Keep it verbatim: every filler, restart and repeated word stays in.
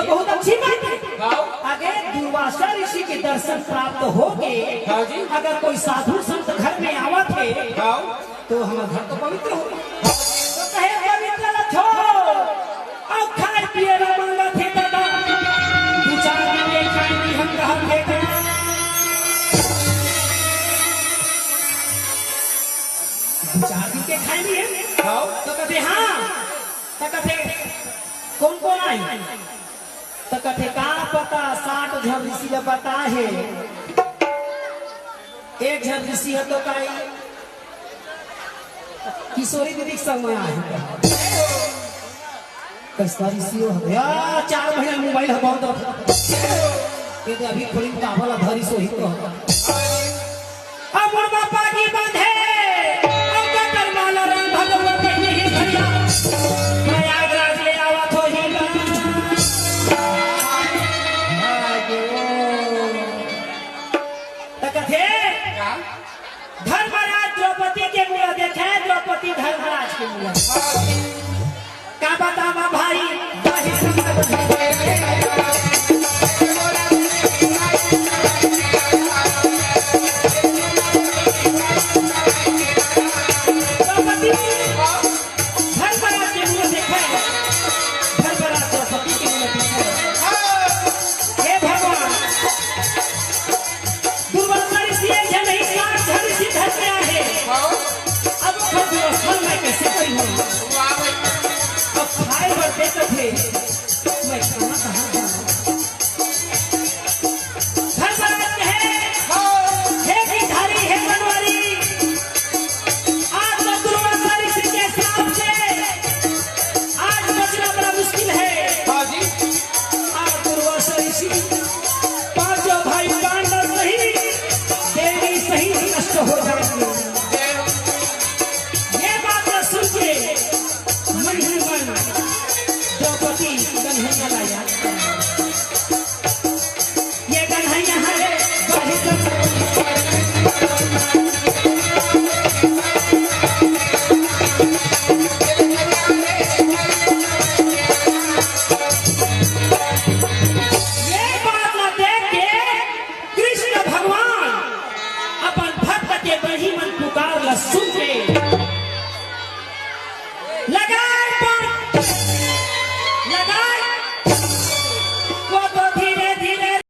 बहुत अच्छी बात है। हाँ। अगर दुर्वासा ऋषि के दर्शन प्राप्त हो के हाँ जी। अगर कोई साधु संत घर में आवत हे, हाँ। तो हमर घर तो पवित्र हो। तो कहे, "पवित्र ल छोड़, अउ खाए पिए ल मांगत हे दादा, दू चार दिन के खाए भी हम कहत हे दादा।" दू चार दिन के खाए भी है? हाँ। तो कथे, "हाँ।" तो कथे, "कौन कौन आही?" त कथे, "का पता, साठ झन ऋषि ल बता हे, एक झन ऋषि ह तो काई किशोरी दीदी के संग में आही।" कइसना ऋषि हो? या, चार महीना मोबाइल ह बहुत रखा। ये तो अभी खोली काबल धरी सोही तो। अब मोर बापा की बात है, अब ककर माला राम भगवान बहिनी ही भैया, प्रयागराज ले आवत होही बा। त कथे, का? धर्मराज द्रौपदी के मुंह देखे, द्रौपदी धर्मराज के मुंह। का बतावा भाई, भाई सब द्रौपदी, धर्मराज के मुंह देखे, धर्मराज द्रौपदी के मुंह देखे। हे भगवान, दुर्वासा ऋषि एक झन नहीं, साठ झन ऋषि धर के आहे। अब ओखर व्यवस्था मैं कैसे करी हूँ? अब खाए बर दे तो थे, मैं खाना कहाँ जाऊँ? धर्मराज कहे, "हे गिरधारी, हे बनवारी, आज तो दुर्वासा ऋषि के श्राप से आज बचना बड़ा मुश्किल है।" हाँ जी। आज दुर्वासा ऋषि